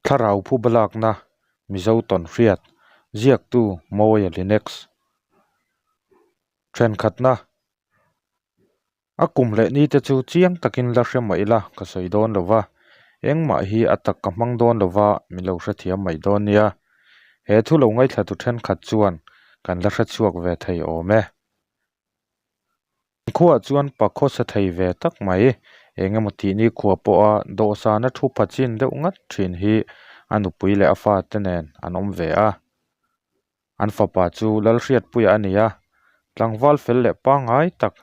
Thlarau phuba lakna Mizo tawnhriat ziaktu Mawia Linex thenkhatna a kum leh ni te chu chiang takin la hre mah ila ka sawi dawn lo va, engmah hi a tak ka hmang dawn lo va min lo hrethiam mai dawn nia. He thu lo ngaithlatu thenkhat chuan kan la hrechhuak ve thei awm e. Khuaah chuan pa khawsa thei ve tak mai, eng emaw tih ni khua pawha dawhsana thu pha chin deuh ngat thin hi a nupui leh a fate nen an awm ve a. An fapa chu Lalhriatpuia a ni a, tlangval fel leh pangngai tak,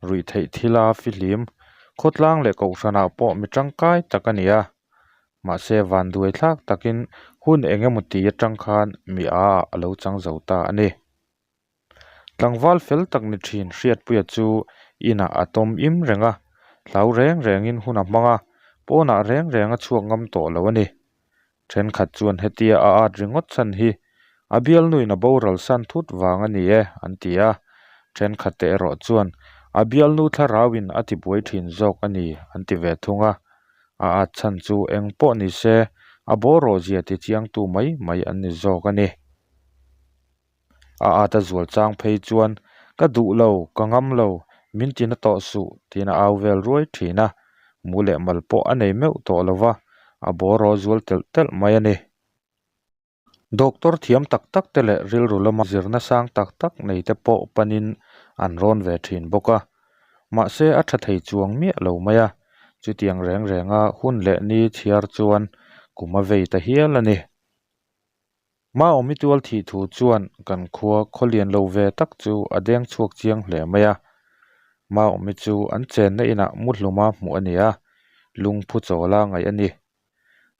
ruih theih thila fihlim, khawtlang leh kohhranah pawh mi tangkai tak a ni a. Mahse vanduai thlak takin hun eng emaw ti atang khan mi a ah a lo chang zo ta a ni. Tlangval fel tak ni thin Hriatpuia chu inah a tawm im reng a, hlau reng rengin hun a hmang a, pawnah reng reng a chhuak ngam tawh lo a ni. Thenkhat chuan hetia a at ringawt chhan hi a bialnuin a boral san thut vang a ni e an ti a, thenkhatte erawh chuan a bialnu thlarauin a tibuai thin zawk a ni an ti ve thung a, a at chhan chu eng pawh ni se a bawrawh zia tichiangtu mai mai an ni zawk a ni. A at a zual chang phei chuan, Ka duh lo, ka ngam lo, min ti na tawh suh, tiin a au vel ruai thin a. Mu leh mal pawh a nei meuh tawh lo va, a bawraw zual telh telh mai a ni. Doctor thiam tak tak te leh rilru lama zirna sang tak tak nei te pawh panin an rawn ve thin bawk a. Mahse a tha thei chuang miah lo mai a, chutiang reng renga hun leh ni chhiar chuan kum a vei ta hial a ni. Maawmi tual thih thu chuan kan khua khaw lian lo ve tak chu a deng chhuak chiang hle mai a. Maawmi chu an chenna inah mu hluma hmuh a ni a, lungphu chawla ngaih a ni.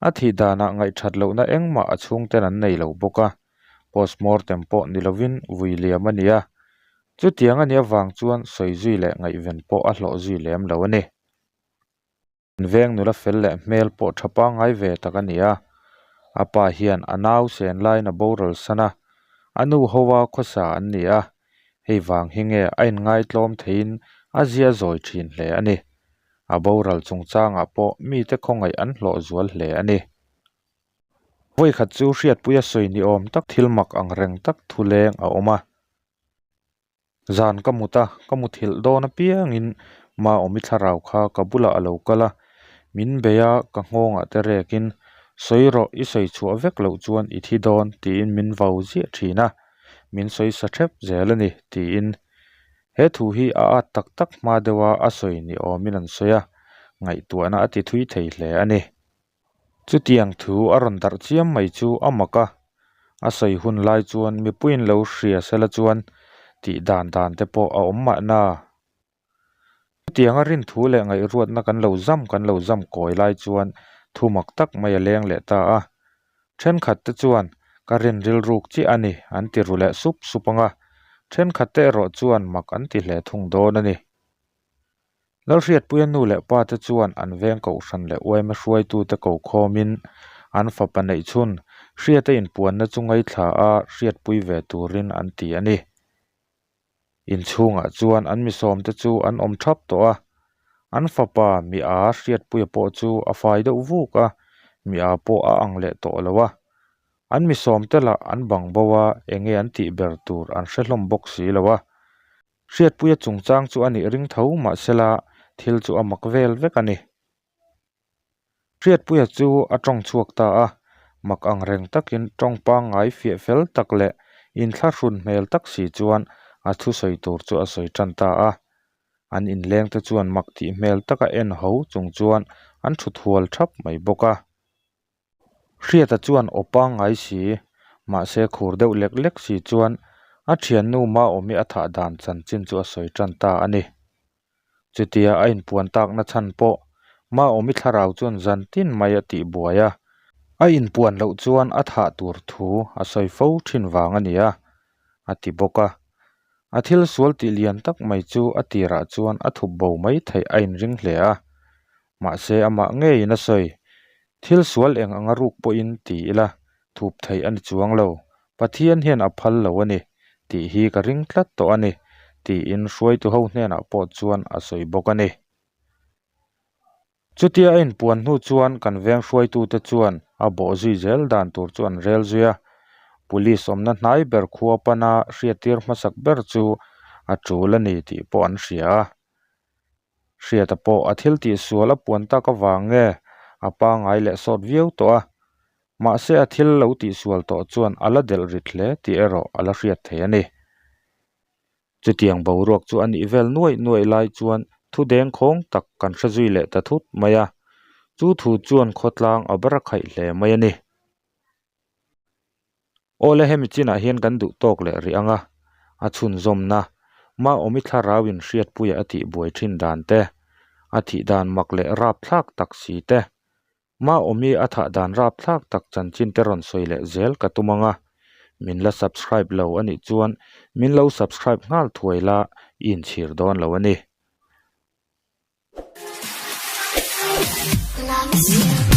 A thih danah ngaihthat lohna engmah a chhungten an nei lo bawk a, postmortem pawh ni lovin vui liam a ni a. Chutiang a nih avang chuan sawi zui leh ngaihven pawh a hlawh zui lem lo a ni. An veng nula fel leh hmel pawh tha pangngai ve tak a ni a, a pa hian a nau sen laiin a boral san a, a nu hoa khawsa an ni a, hei vang hi nge a inngaitlawm theiin a zia zawi thin hle a ni. A boral chungchangah pawh mite khawngaih an hlawh zual hle a ni. Vawikhat chu Hriatpuia sawi ni awm tak thil mak ang reng tak thu leng a awm a. Zan ka mut a, ka muthilh dawn apiangin Maawmi thlarau kha ka bulah a lo kal a, min bei a, ka nghawngah te rekin, Sawi rawh, i sawi chhuah vek loh chuan i thi dawn, tiin min vau ziah thin a, min sawi sa thep zel a ni, tiin. He thu hi a at tak tak hma deuha a sawi ni awmin an sawi a, ngaihtuahna a ti thui thei hle a ni. Chutiang thu a rawn darh chiam mai chu a mak a, a sawi hun lai chuan mipuiin lo hria sela chuan tih dan dan te pawh a awm mahna. Chutianga rin thu leh ngaihruatna kan lo zam kan lo zam kawi lai chuan thu mak tak mai a leng leh ta a. Thenkhat te chuan ka rin rilruk chiah a ni an ti ru leh sup sup ang a, thenkhat te erawh chuan mak an ti hle thung dawn a ni. Lalhriatpuia nu leh pa te chuan an veng kohhran leh uaima hruaitute ko khawmin an fapa neih chhun Hriata inpuanna chu ngaithla a hriatpui ve turin an ti a ni. Inchhungah chuan an misawmte chu an awm thap tawh a, an fapa mi a Hriatpuia pawh chu a fai deuh vuk a, mi a pawh a ang leh tawh lo a. An misawmte lah an bang bo a, enge an tih ber tur an hre hlawm bawk si lo a. Hriatpuia chungchang chu a nih ring tho mahsela thil chu a mak vel vek a ni. Hriatpuia chu a tawng chhuak ta a, mak ang reng takin tawng pangngai fiah fel tak leh inthlahrun hmel tak si chuan a thusawi tur chu a sawi tan ta a. An inlengte chuan mak tih hmel taka en ho chung chuan an thut hual thap mai bawk a. Hriata chuan aw pangngai si, mahse khur deuh lek lek si chuan a thiannu Maawmi a thah dan chanchin chu a sawi tan ta a ni. Chutia a inpuan takna chhan pawh Maawmi thlarau chuan zan tin mai a tih buai a, a inpuan loh chuan a thah tur thu a sawi fo thin vang a ni a, a ti bawk a. A thil sual tih lian tak mai chu a tirah chuan a thup bo mai theih a inring hle a, Mahse amah ngeiin a sawi, Thil sual eng anga ruk pawhin ti ila, thup theih a ni chuang lo, Pathian hian a phal lo a ni, tih hi ka ring tlat tawh a ni, tiin hruaitu ho hnenah pawh chuan a sawi bawk a ni. Chutia a inpuan hnu chuan kan veng hruaitute chuan a bawh zui zel dan tur chu an rel zui a, Police awmna hnai ber khua pana hriattir hmasak ber chu a tul a ni tih pawh an hria a. Hriata pawh a thil tihsual a puan tak avang nge a pangai leh sawt viau tawh a, mahse a thil lo tihsual tawh chuan a la delh rit hle tih erawh a la hriat thei a ni. Chutiang boruak chu a nih vel nuaih nuaih lai chuan thu dengkhawng tak kan hre zui leh ta thut mai a, chu thu chuan khawtlang a bar a khaih hle mai a ni. Awle hemi chinah hian kan duh tawk leh rih ang a, a chhunzawmna, Maawmi thlarauin hriatpuia a tih buai thin dan te, a thih dan mak leh rapthlak tak si te, Maawmi a thah dan rapthlak tak chanchin te rawn sawi leh zel ka tum ang a, min la subscribe lo a nih chuan min lo subscribe nghal thuai la i inchhir dawn lo a ni. Love you.